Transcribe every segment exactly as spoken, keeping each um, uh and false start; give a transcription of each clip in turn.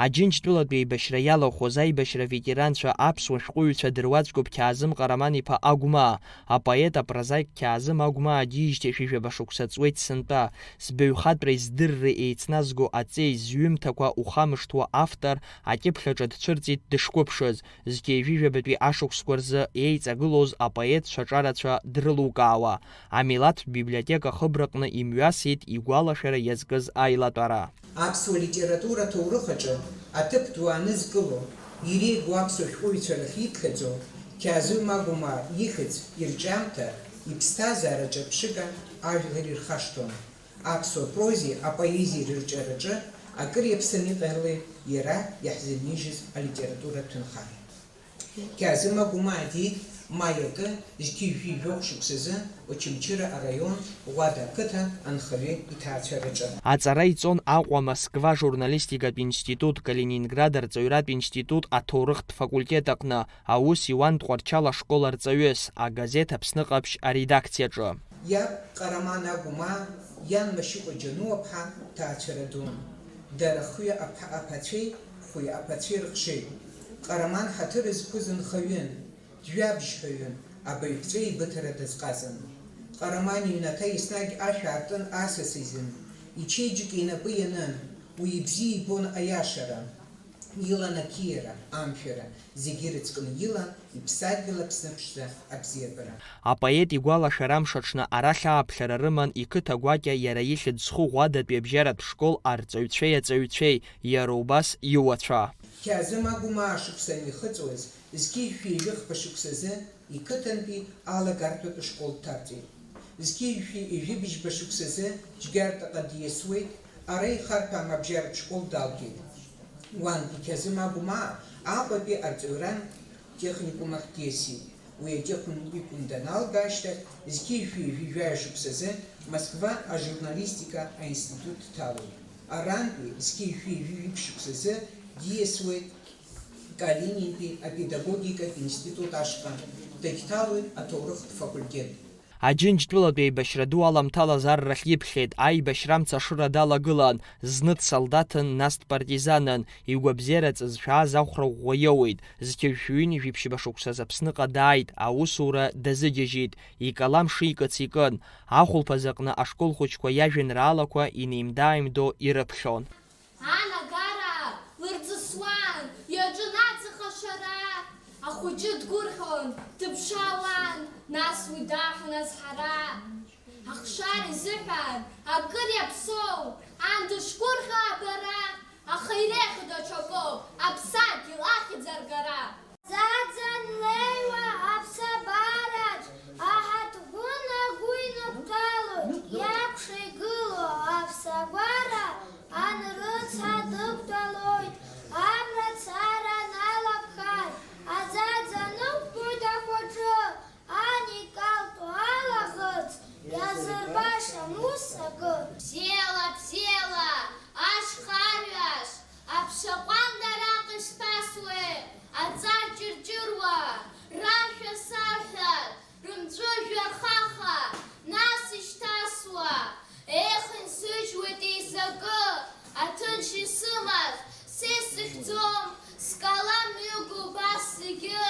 Аџьынџьтәылатә еибашьра иалахәыз аибашьра аветеранцәа аԥсуа шәҟәыҩҩцәа дыруаӡәкуп Қьаазым Ҟараман-иԥа Агәмаа. Апоет, апрозаик Қьаазым Агәмаа диижьҭеи ҩажәа шықәса ҵуеит сынтәа. Сбаҩхатәреи здырреи еицназго аҵеи зҩымҭақәа ухамышҭуа автор акьыԥхь аҿы дцәырҵит дышқәыԥшыз. Зқьи ҩажәи жәабатәи ашықәсқәа рзы еиҵагылоз апоет шәаҿарацәа дрылукаауа, амилаҭтә библиотека хыбраҟны имҩасит игәалашәара иазкыз аилатәара. Аԥсуа литература аҭоурых аҿы аҭыԥ ду аанызкыло, иреигәоу аԥсуа шәҟәыҩҩцәа рахь иԥхьаӡоу Қьаазым Агәмаа ихьӡ, ирҿиамҭа, иԥсҭазаара ҿырԥшыга ажәлар ирхашҭуам. Аԥсуа прози апоезиеи рырҿиараҿы акыр иаԥсаны иҟалеит иара иаҳзынижьыз алитературатә ҭынха. Қьаазым Агәмаа диит маи акы, зқьи жәшәи жәохә шықәсазы Очамчыра араион Ӷәада ақыҭа анхаҩы иҭаацәараҿы. Аҵара иҵон Аҟәа Москва журналистикатә институт, Калининград арҵаҩратә институт аҭоурыхтә факультет аҟны, аус иуан Тҟәарчал ашкол арҵаҩыс, агазеҭ Аԥсны Ҟаԥшь аредакциаҿы. Иаб Ҟараман Агәмаа, иан Машьыкәа Џьануаԥҳа ҭаацәара дун. Дара хҩа аԥа-, аԥацәеи хәҩа аԥацәеи рыхшеит. Ҟараман ҳаҭыр зқәыз нхаҩын, жәабжьҳәаҩын, абаҩԥҵәеи абыҭара дазҟазан. Ҟараман иҩнаҭа еснагь ашә аартын асас изын, ичеиџьыка инапы ианын, уи ибзиа ибон аиашара. Илан ақьиара, амшәара, зегьы ирыцкны илан иԥсадгьыл Аԥсны ԥшӡа абзиабара. Апоет игәалашәара амш аҽны арахь ааԥхьара рыман иқыҭа гәакьа иара ихьӡ зху Ӷәадатәи абжьаратә школ арҵаҩцәеи аҵаҩцәеи, иара убас иуацәа. Қьаазым Агәмаа шықәса анихыҵуаз, зқьи жәшәи ҩажәи хԥа шықәсазы иқыҭантәи алагартәатә школ дҭарҵеит. Зқьи жәшәи ҩажәи быжьба шықәсазы Џьгьартаҟа диасуеит, ара ихарҭәаам абжьаратә школ далгеит. Уантәи Қьаазым Агәмаа Аҟәатәи арҵаҩран техникум ахь диасит. Уи атехникум даналга ашьҭахь, зқьи жәшәи ҩажәи жәаҩа шықәсазы Москва ажурналистика аинститут дҭалоит. Арантәи зқьи жәшәи ҩажәи жәиԥшь шықәсазы диасуеит Калининтәи апедагогикатә институт ашҟа, дагьҭалоит аҭоурыхтә факультет. Аџьынџьтәылатә еибашьра ду аламҭалаз аррахь иԥхьеит, аибашьра амца ашыра далагылан, зны дсолдаҭын, нас дпартизанын, игәабзиара ҵызшәааз ахәра ӷәӷәа иоуеит, зқьи жәшәи ҩынҩажәи ԥшьба шықәсаз Аԥсныҟа дааит, аусура дазыгьежьит, икалам шикыц икын, ахәылԥаз аҟны ашкол хәыҷқәа иажәеинраалақәа инеимда-ааимдо ирыԥхьон. Анагара лырҵысуан, иаҿын аҵх ашара. Ахәыҷы дгәырӷьон, дыԥшаауан, нас уи даҳәон азҳара. Ахшара изыҳәан акыр иаԥсоу, ан дышгәырӷьо абара, аха иреиӷьу даҽакоуп, аԥсадгьыл ахьӡ аргара. Ӡаӡа анлеиуа аԥсабараҿ, аҳаҭгәын агәы инықәтәалоит, иакәша игылоу аԥсагәара анрыцҳа дықәтәалоит, абра цара аналаԥхааит, аӡаӡа нықәтәоит ахәаҿы, ан икалҭәо алаӷырӡ иазырбашам ус акы. Бзиала, бзиала, ашьха арҩаш, аԥша ҟәанда араҟа ишԥасуеи, аҵар ҷырҷыруа, рашәа сарҳәар, рымҵәыжәҩа рхаха, нас ишьҭасуа, ех, инсыжьуеит еизакы, аҭынч исымаз, са исыхьӡом, скалам ҩыга убас зегьы,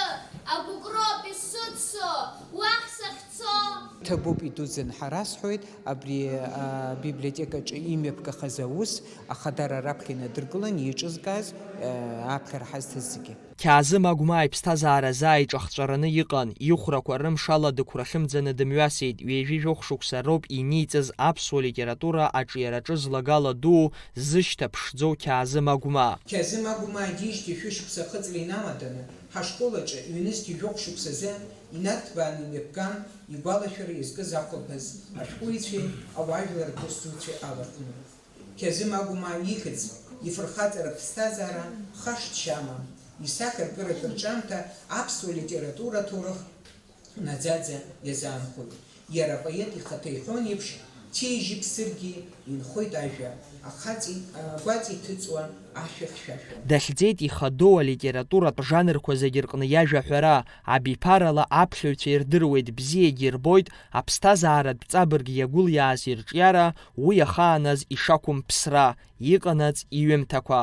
агәыкроуп исыцу, уахь сахьцо. Ҭабуп, идуӡӡан ҳарасҳәоит, абри, а, библиотекаҿы имҩаԥгахаз аус, ахадара раԥхьа инадыркылан, еиҿызкааз, а, аԥхьара ҳазҭаз зегьы. Қьаазым Агәмаа иԥсҭазаара заа иҿахҵәараны иҟан, ихәрақәа рымш ала дықәрахьымӡаны дымҩасит, ҩажәи жәохә шықәса роуп иниҵаз аԥсуа литература аҿиараҿы злагала дуу зышьҭа ԥшӡоу Қьаазым Агәмаа. Қьаазым Агәмаа диижьҭеи шәышықәса ахыҵра инамаданы, ҳашкол аҿы ҩнызқьи жәохә шықәсазы инарҭбааны имҩаԥган, игәалашәара иазкыз ахәылԥаз ашәҟәыҩҩцәеи ауаажәлар русзуҩцәеи алархәны. Қьаазым Агәмаа ихьӡ, ифырхаҵаратә ԥсҭазаара хашҭшьа амам, исахьаркыратә рҿиамҭа аԥсуа литература аҭоурых наӡаӡа иазаанхоит. Иара апоет ихаҭа иҳәон еиԥш, цәеижь иԥсыргьы инхоит ажәа, ахаҵеи, агәаҵеи ҭыҵуа ашәа хьшәашәа. Дахьӡеит ихадоу алитературатә жанрқәа зегьы рҟны иажәа аҳәара, абиԥарала аԥхьаҩцәа ирдыруеит, бзиагьы ирбоит аԥсҭазааратә ҵабырг иагәылиааз ирҿиара, уи иахааназ ишақәымԥсра, иҟанаҵ иҩымҭақәа.